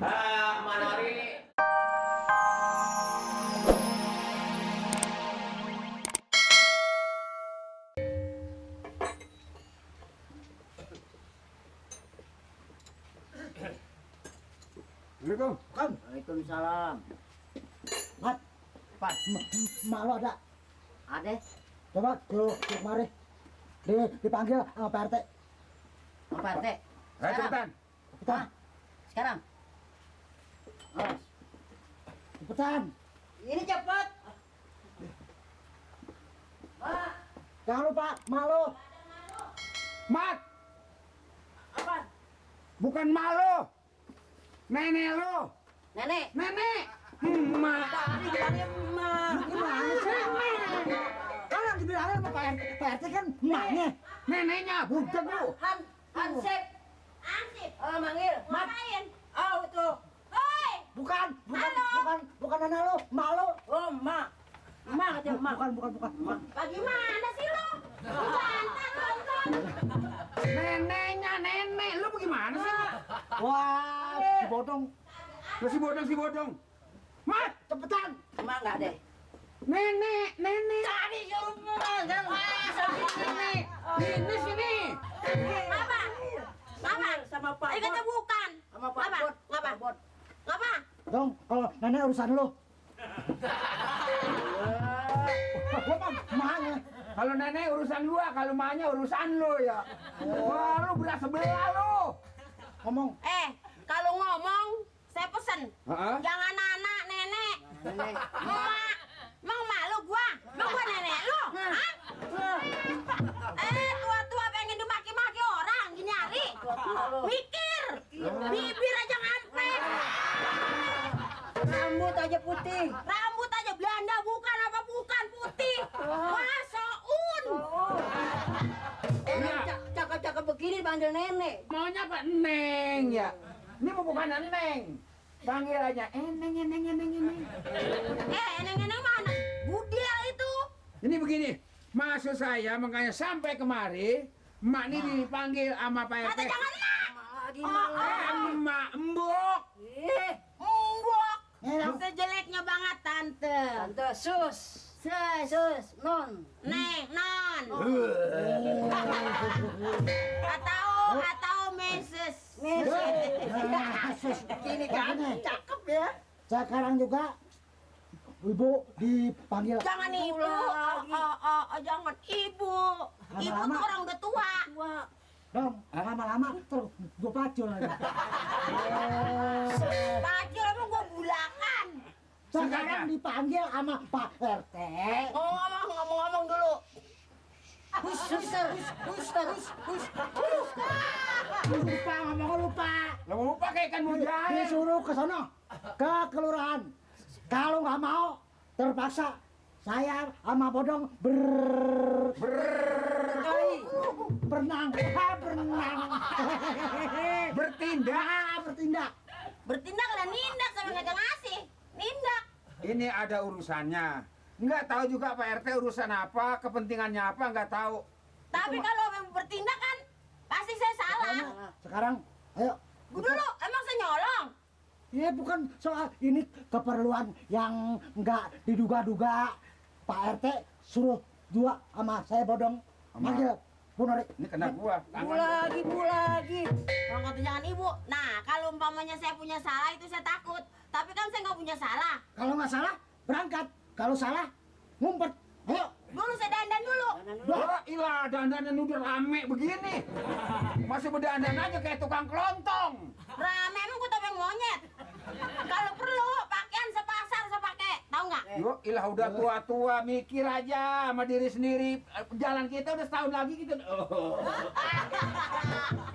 Manori. Assalamualaikum. Waalaikumsalam. Mat, Pat, mak lo ada? ada? Coba suruh kemari. Dipanggil sama Pak RT. Apa RT? Ayo cepetan. Cepetan, Sekarang. Oh, cepetan. ini cepet. Jangan lupa, mak lo. Mat, Apa? bukan malu. Nenek lo. Nenek. Nenek. Mak. Tadi bilangnya emak. Gimana sih? Kan yang dibilangin sama Pak RT kan emaknya. Neneknya budak lu. Hansip. Ansip, Oh, manggil. ngapain? Oh, itu. Hoi, Bukan nenek lo, mak lo. Oh, emak. Emak aja, emak. Bukan. bagaimana sih lo? Bantah nonton. Neneknya nenek lu bagaimana sih? Wah, si bodong. Lu si bodong. Mat, Cepetan. Emak enggak deh. nenek. Tadi suruh emak. Ini sini. Apa? Apa? Sama Pak Ayo kata Bot. bukan. Sama Pak Ngapa? Bot. Ngapa? Pak Bot. Ngapa? Dong, kalau nenek urusan lo. Gua kan emaknya. Kalau nenek urusan gua, kalau maknya urusan lu ya. Wah, lu belah sebelah lu. Ngomong. Kalau ngomong, saya pesen. Heeh. Jangan anak, nenek. Nenek. Emak. Emang emak lu gua? Emang gua nenek lu? Hah? Tua-tua pengen dimaki-maki orang, gini hari. Mikir. Bibir aja ngampet. Rambut aja putih. Rambut aja Belanda bukan apa bukan putih. Wah, soun. Iya. Cakep-cakep begini panggil nenek. Maunya apa? Neng ya. Ini mau bukan Neng. Panggil aja Neng. Eneng-eneng mana? Budel itu. Ini begini. Maksud saya makanya sampai kemari emak ini dipanggil sama Pak RT. Kata jangan mak. Lagi malah. Emak embok. Mbok. Enak. Sejeleknya banget tante. Tante sus. Sus. Non. Neng, non. Atau meses. Gini kan cakep ya. Sekarang juga ibu dipanggil. Jangan ibu. Jangan ibu. Ibu tuh orang udah tua. Dong, lama-lama terus gue pacul lagi. Pacul emang gua bulakan. Sekarang dipanggil sama Pak RT. Ngomong-ngomong dulu. Lupa, ngomong lupa. Lo mau pakai ikan mujair. Disuruh ke sono, ke kelurahan. Kalau nggak mau, terpaksa saya sama bodong berenang. Bertindak. Bertindak lah nindak sama nggak ngasih. Nindak. Ini ada urusannya. Nggak tahu juga Pak RT urusan apa, kepentingannya apa nggak tahu. Tapi kalau memang bertindak kan pasti saya salah. Sekarang, ayo. Dulu emang saya nyolong. Ya bukan soal ini keperluan yang nggak diduga-duga. Pak RT suruh dua sama saya bodong. Manggil Bu Nori. Ini kena gua. Bu lagi. Orang kata jangan ibu. Nah kalau umpamanya saya punya salah itu saya takut. Tapi kan saya nggak punya salah. Kalau nggak salah, berangkat. Kalau salah, ngumpet. Ayo. Dulu saya dandan dulu. Wah, ilah dandanan udah rame begini. Masih berdandan aja kayak tukang kelontong. Rame emang gue topeng monyet. Kalau perlu pakaian sepasar saya pakai. Tahu nggak? Yo, ilah udah tua-tua mikir aja sama diri sendiri. Jalan kita udah setahun lagi gitu.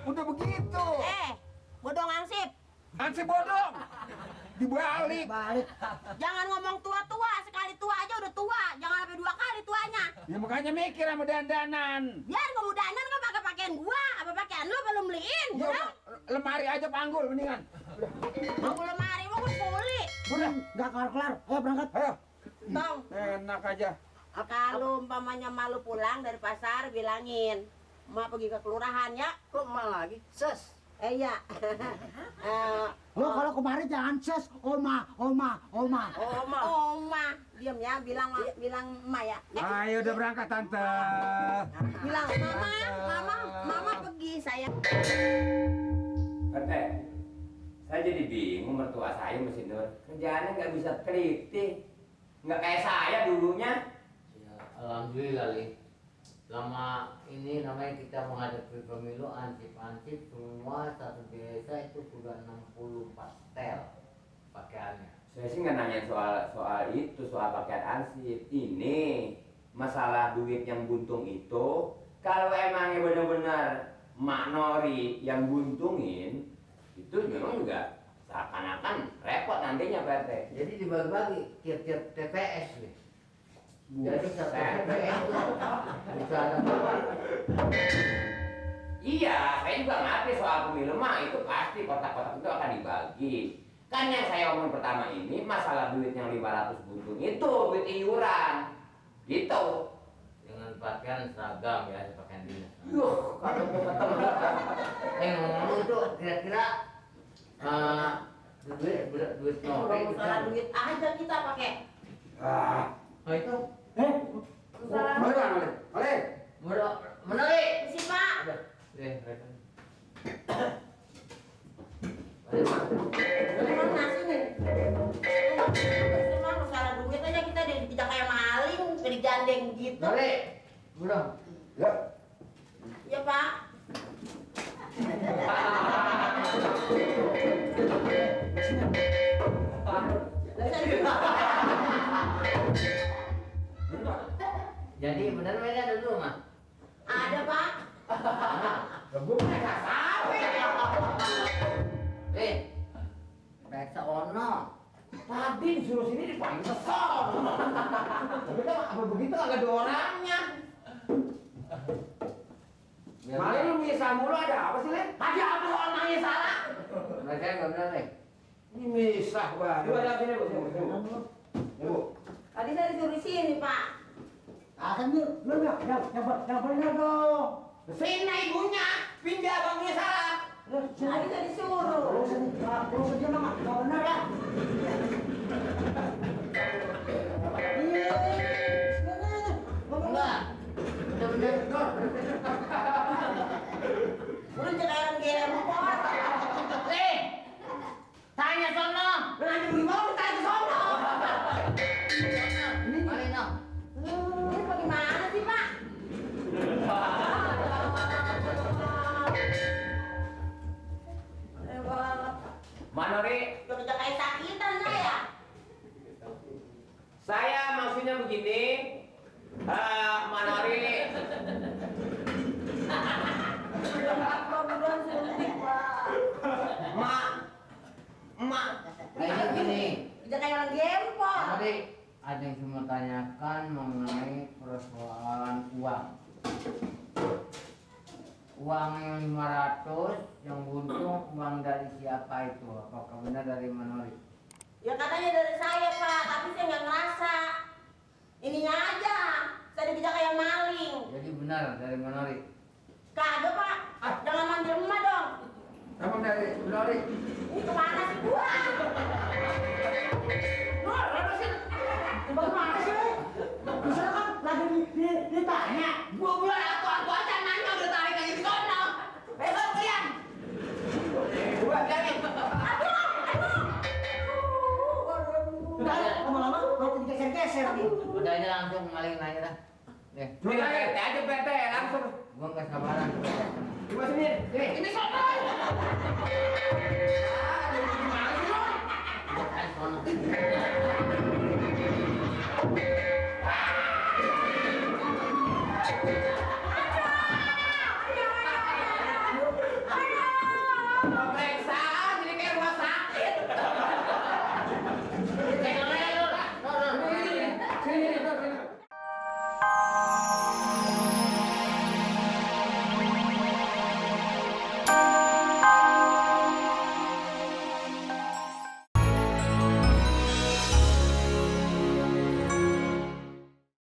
Udah begitu. Bodong ansip. Ansip bodong. Dibalik. Balik. Jangan ngomong tua-tua. Sekali tua aja udah tua. Jangan sampai 2 kali tuanya. Ya makanya mikir sama dandanan. Biar kamu dandan kan pakai pakaian gua. Apa pakaian lu belum beliin? Yo, Udah. lemari aja panggul mendingan. Aku lemari mau gue puli. Udah, Nggak kelar-kelar. Ayo berangkat. ayo. Tong. Enak aja. Kalau umpamanya malu pulang dari pasar bilangin. Ma pergi ke kelurahan ya. Kok emak lagi? Sus. Iya. Lo kalau ke kemari jangan ses, oma. Oma, diam ya, bilang emak ya. Ayo udah berangkat tante. Bilang mama pergi sayang. Rt, saya jadi bingung mertua saya Mas Nur. Kerjaannya nggak bisa teliti, nggak kayak saya dulunya. Ya, alhamdulillah Li. Selama ini namanya kita menghadapi pemilu ansip-ansip semua satu desa itu sudah 64 tel pakaiannya. Saya sih nggak nanya soal itu, soal pakaian ansip. Ini masalah duit yang buntung itu. Kalau emangnya benar-benar Mak Nori yang buntungin, itu memang juga seakan-akan repot nantinya Pak RT. Jadi dibagi-bagi tiap-tiap TPS nih. Jadi satu TPS itu bisa ada berapa? Iya, saya juga ngerti soal pemilu mah itu pasti kotak-kotak itu akan dibagi. Kan yang saya omong pertama ini masalah duit yang 500 buntung itu duit iuran. Gitu. Dengan pakaian seragam ya, pakaian dinas. Yuh, kalau mau ketemu. Ngomong itu kira-kira duit Kalau Nori masalah duit aja kita pakai. Oh itu Oleh. Menori. Si Pak. Udah, deh, rekan. Memang nasi nih. Memang masalah duit aja kita tidak kayak maling, digandeng gitu. Nori, udah. Ya. Ya Pak. Jadi benar mereka ada dulu mah. Ada Pak. Gue mereka sampai. Reksa ono. Tadi disuruh sini dipanggil kesel. Tapi kan apa begitu agak ada orangnya. Malah lu misal mulu ada apa sih, Le? Ada apa soal nangis salah? Mereka nggak benar nih. Ini misah banget. Coba lihat sini, Bu. Bu. Tadi saya disuruh sini Pak. Akan lu yang benar dong. Sini ibunya, pindah bangnya salah. Tadi saya disuruh. Kalau dia mah nggak benar ya. Enggak. Benar-benar. Udah jadi orang gempor. Tanya sono. Nanti gimana kita ke sono? Malino. Ini bagaimana sih Pak? Manori, Udah kayak sakitan saya maksudnya begini. Manori, Mak. Kayaknya gini. Udah kayak orang gempor. Tadi ada yang cuma tanyakan mengenai persoalan uang. Uang yang 500 yang buntung uang dari siapa itu? Apakah benar dari Manori? Ya katanya dari saya Pak, tapi saya nggak ngerasa. Ininya aja, saya dikejar kayak maling. Jadi benar dari Manori. Kagak Pak, jangan manggil emak dong. Emang dari Lori. Ini kemana sih gua? Nur, lepasin. Bagaimana sih? Bisa kan lagi ditanya. Gua bilang aku aja nanya udah tarik aja di sono. Besok kalian. Gua lagi. Udah lama-lama mau digeser-geser nih. Udah aja langsung ngalihin aja dah. Deh, Cuma PT aja PT langsung. gua nggak sabaran. Coba sini. Sini. Ini sono.